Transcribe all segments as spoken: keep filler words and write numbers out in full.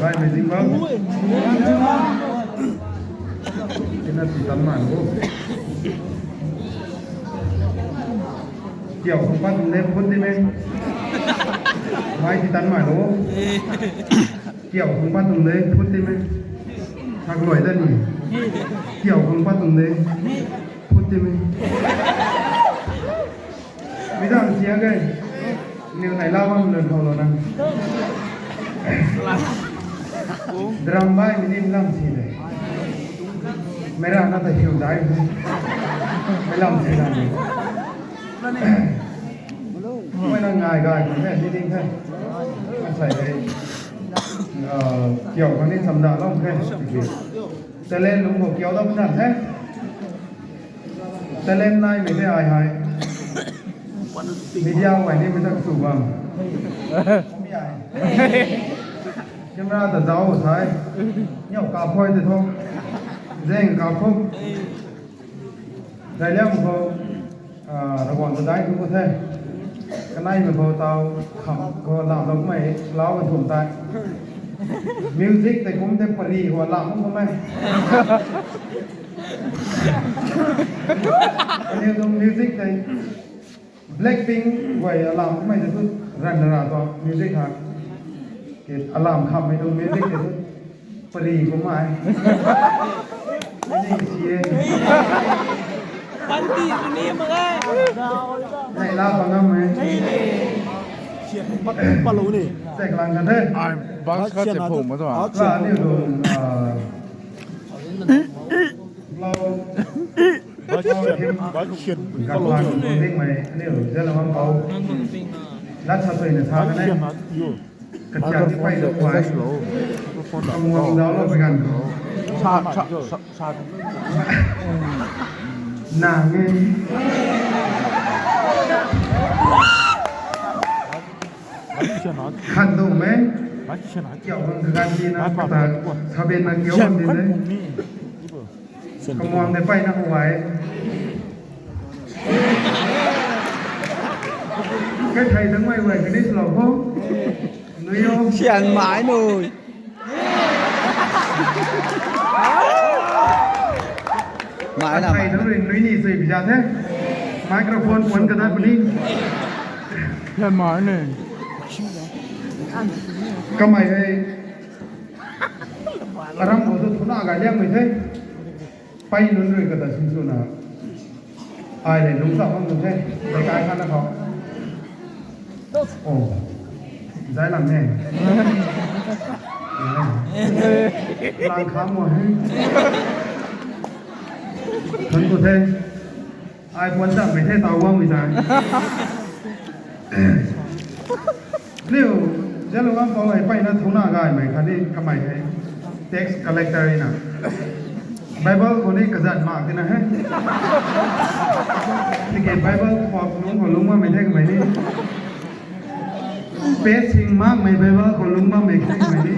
Bai mei zing bam. Tina ti tan man bo. Kiau khang pat tung de phut ti me. Mai ti tan man bo. Kiau khang pat tung de phut ti me. Sak loi da ni. Kiau khang pat tung de phut ti me. Mi dam sia ge. Niu nai la bam lun thau lo na. Drum bai mi nim lam si de. Mei ra na ta hiu dai. Mei lam si lam. Mei na ngai gai ko the, ni ding the. Masai de. Kiau khang ni samda lou the. Talent lung bo kiau da bam the. Talent nai mei the ai hai. Media guay ni mei ta kachu bam. Camera ta zauc sai. Niu kap khoi te tho. Zeng kap khou. Dai liam khou, ah, Ravguangc ta dai tu ko the. Kanei mei khou tau kham khou lam lou mei lau kan thum tai. Music tei kum the pari khou lam kum mei. Aniu tuang music tei Blackpink guay alam kummei tei tu ran ra tu music ha. Ke alam khammei tuang music tei tu pari kummei. Ni si e. Panty ni mak e. Nei la pa ngam e. Sian pat pat lou ni. Tek lang kan the. Ai, bus khat se phung ma tu a. La ni tu, ah, Lo. Bakshian, bakshian. Gakwan bunding mei, aniu, zan lam pou. Lat sa tui na sa kan e. Bakshian, yo. Kachang ni pai lo kuai. Microphone lo. Kamuang zau lo pai kan. Sa, sa, sa, sa. Nang e. Bakshian na. Khan do mei. Bakshian na. Kiau bang kagan di na, kata saben na kiau bang di na. Kamuang de pai na kawai. Kai thei dang mai wai kani slo ho. Nui o. Sian mai nui. Mai na. Thei dang rui nui ni sui bija the. Microphone phone ka dat puni. Sian mai nui. Kamei hei. Aram khou tu thuna gay liang mei the. Pai nunc rui kata sing suna. Ai le lungc sa bam tu the. Dai kai khan na khou. Oh. Zai lam he. Lang kham mo he. Thun tu the. Ai puan cham mei the tau guang mei ta. Liu, Zeliangrongpou hei pai na thuna gay mei khat ni kamei hei. Tax collector na. Bible khou ni kazat mak tina he. Tiki Bible khou lung khou lung bammei the kamei ni. Page sing makmei Bible khou lung bammei the kamei ni.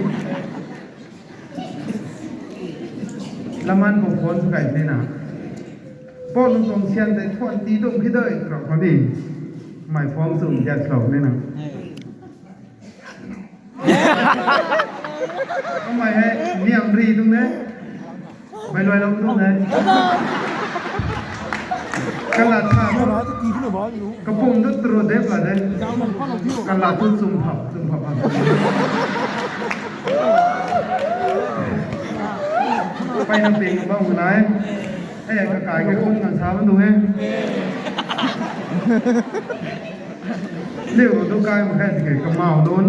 Laman khou phone sw kai tina. Paul nung tuang sian tei thuan ti tum khi dei, rau khou ni. Mei phone sw gas lou ni na. Kamei hei, niam ri tung ne. Mei luai lou tung ne. Kalat sa tu. Kapum tu tru dep la de. Kalat tu chum phap, chum phap phap. Pai na ping bam nai. Hei, kakai ka kum nang sa bam tu he. Liu tu kai mak khe tiki kamau nunc.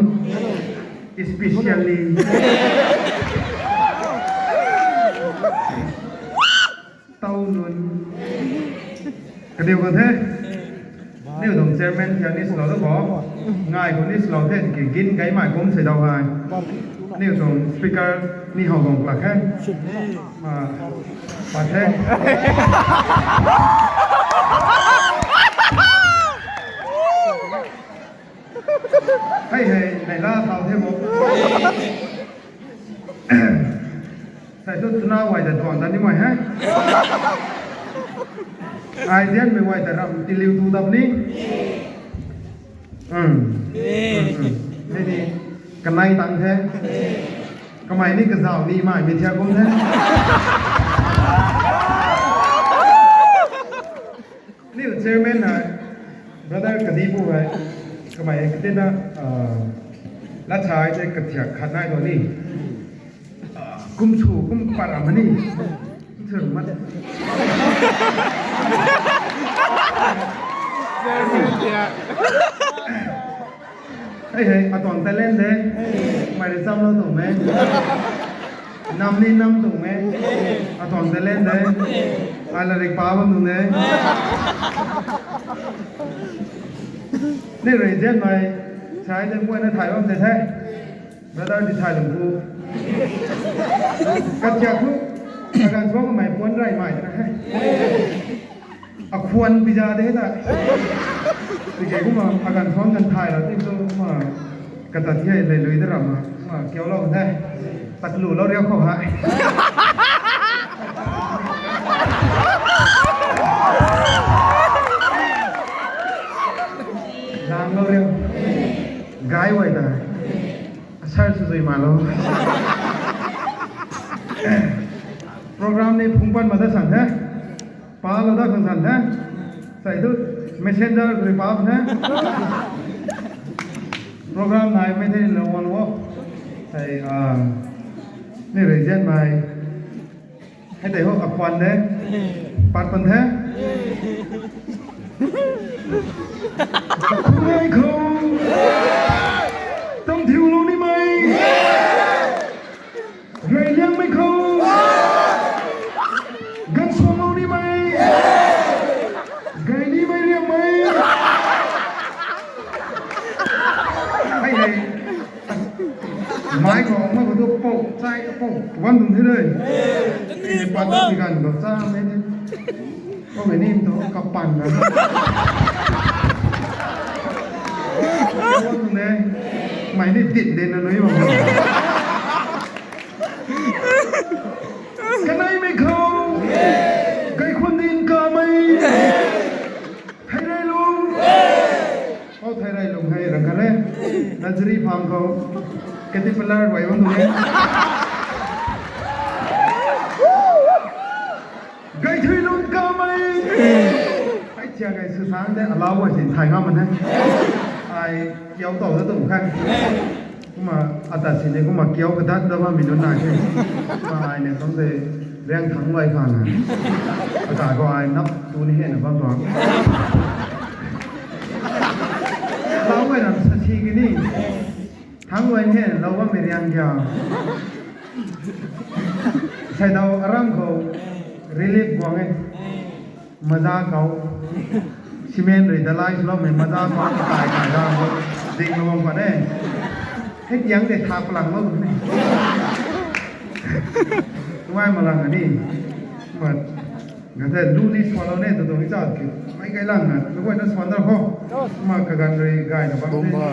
Especially. Tau nunc. Kadiu khou the. Niu tuang chairman thiang ni slow da bo. Ngai khou ni slow the, ki gin gay mai kum sei dau hai. Niu tuang speaker ni how tuang plak he. Ma, pa the. Hei hei, nei la thau the bo. Sai tu tuna wai da tuang da ni mai he. Ai dian mei wai da ram tiliu tu dap ni. Hmm. Hmm, hmm. Ni ni. Kanai tang the. Kamei ni kazauh ni mai mi thiak kum the. Niu chairman hei, brother Kadipu hei, kamei katina, ah, lat sai te kathiak khat nai tuang ni. Ah, kum sw, kum pat ram ni. Kum sw mat. Chairman thiak. Hei hei, atuang talent de. Mei rui chamlou tuang e. Nam ni nam tuang e. Atuang talent de. Ai latrik pa bam tuang de. Ni rui zianmei, sai de guayna thay bam de the. Brother di thay lung thu. Katkiak thu, aganv suangmei puan rey mei tana he. Akhwan pizza de ta. Tiki kumna aganv suang kan thay ra, ti tu kumna kata thiak lei lui da ram ma, kumna kiaulou the. Taklulou riu khou hei. Zanglou riu. Gay guay ta. Asar sw zui ma lo. Program ni phungc pan ma da sang the. Palou da khang san the. Sai tu messenger rui pa the. Program naimei the lou wan wo. Sai, ah, ni rui zianmei. Hei tei ho, akhwan de. Pat pan the. Khumei khou. Tam thiulou nimei. Reyliangmei khou. Gansuanglou nimei. Gay nimei riamei. Hei hei. Mai khou, mai khou tu pou, chai pou, wan dun the de. Ni pat tu ni ganv khou cha mei ni. Pou mei ni tu kapan na. Wan dun de. Mei ni dit de na nui bam. Kaneimei khou. Kaikhun din kamei. Theireilung. Pou Theireilung hei rang khat e. Nursery farm khou caterpillar guay bam tuang e. Gaithuilung kamei. Hei thiak hei sw sang de, alau guay sin thay ngam man he. Ai kiau tow da tuang khe. Kumna ata sini kumna kiau kadat da bammei nunc nai the. Kumna ai ni kum se Riangthang guay khang na. Ata khou ai nap tu ni hena bam tuang. Alau guay ram sa si ki ni. Thang guay hena lou bammei riang kia. Saidau aram khou relief guang e. Maza khou. Cement rui dalai swloumei maza khou kai kai da khou. Ding lou bam pat e. Hei tiang de thak palang lou bam e. Tumai malang a ni. Ma, nga the lu ni swanlou ne, tu tu ni cha ki. Mei kai lang na, lu guay na swan da khou. Ma kaganv rui gay na bam e. Tomba.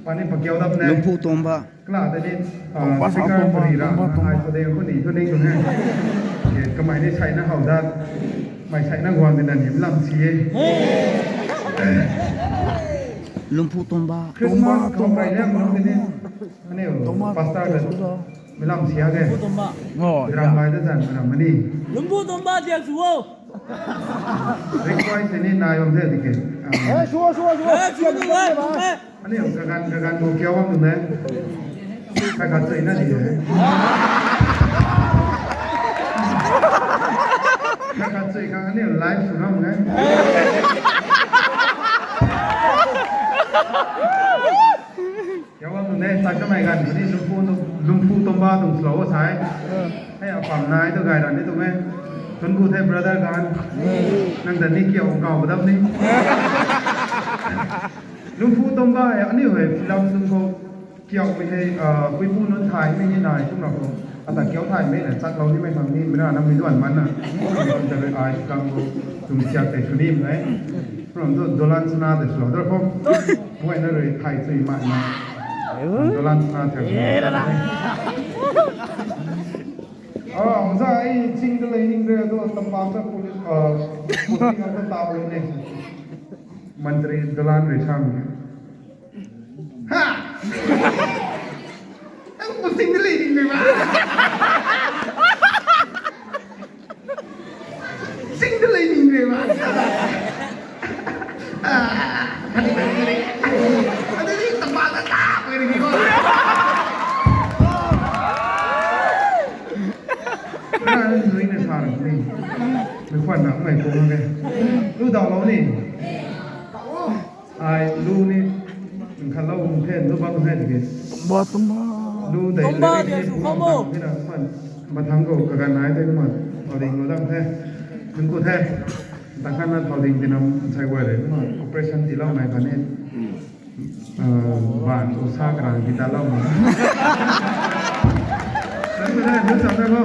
Pani pakiau dap ne. Lumphu Tomba. Kala tei ni, ah, Tomba, speaker Tomba, pari ra, Tomba, Tomba. Ai khou de khou ni, khou ni khou ni. Ye, kamei ni saina how dat, mei saina guang de na ni lam si e. Lumphu Tomba. Christmas Tomba, khou Tomba, kai liang Tomba, khou ni. Tomba. Aniu, Tomba, pastor Tomba, da. Tomba. Mei lam si a ge. Tomba. Oh, ram ya. Bai da zan ram mani. Lumphu Tomba diak su o. Request ni nai bam the tiki. Ah. Eh, sure, sure, sure. Eh, sure, sure, sure. Aniu kaganv, kaganv khou kiau bam tuang e. Khat khat chui na di e. Khat khat chui khang aniu live sw ngam e. Kiau bam tuang e, tak kamei ganv ni Lumphu, Lumphu Tomba tuang slow sa e. Hei apam nai tu gay ra ni tuang e. Tun ku the brother ganv. Nang ta ni kiau kau dap ni. Lumphu Tomba e, aniu hei film tuang khou kiaumei hei, ah, puipu nunc thaymei ni nai, kumna khou. Ata kiau thaymei na, chaklou nimei khang ni, mei na, namei duan man na. Kum ta rui ai, kang khou, tum siak tei sw ni mei. Kum tu, dolan suna tei sw lo, dor khou. Mei na rui thay chui man na. Dolan suna tei sw lo. Ah, maza ai, ching ta lei ning rui, tu, tampam ta police, ah, police ta tau ni. Mantri dolan rui sam. Ha! Ang Sing de lei ding de ba. Sing de lei ding de ba. Adi adi adi. Adi adi tapa ta ta. Adi adi ko. Nui na sa ni. Nui khwan na mai ko ke. Lu dau lo ni. Ai lu ni, nkhat lou hung the, lu bam the tiki. Ba tum ba. Lu dei tum ba le dia ni su khou mo. Ni na man, mathang khou kagan nai de man, thau ding lo dam the. Nung ku the. Ta khan na thau ding tinam sai guay le, man operation ti lou nai khan ni. Ah, ban u sa karang ti ta lou ma. Nang ku the, lu sa the ko.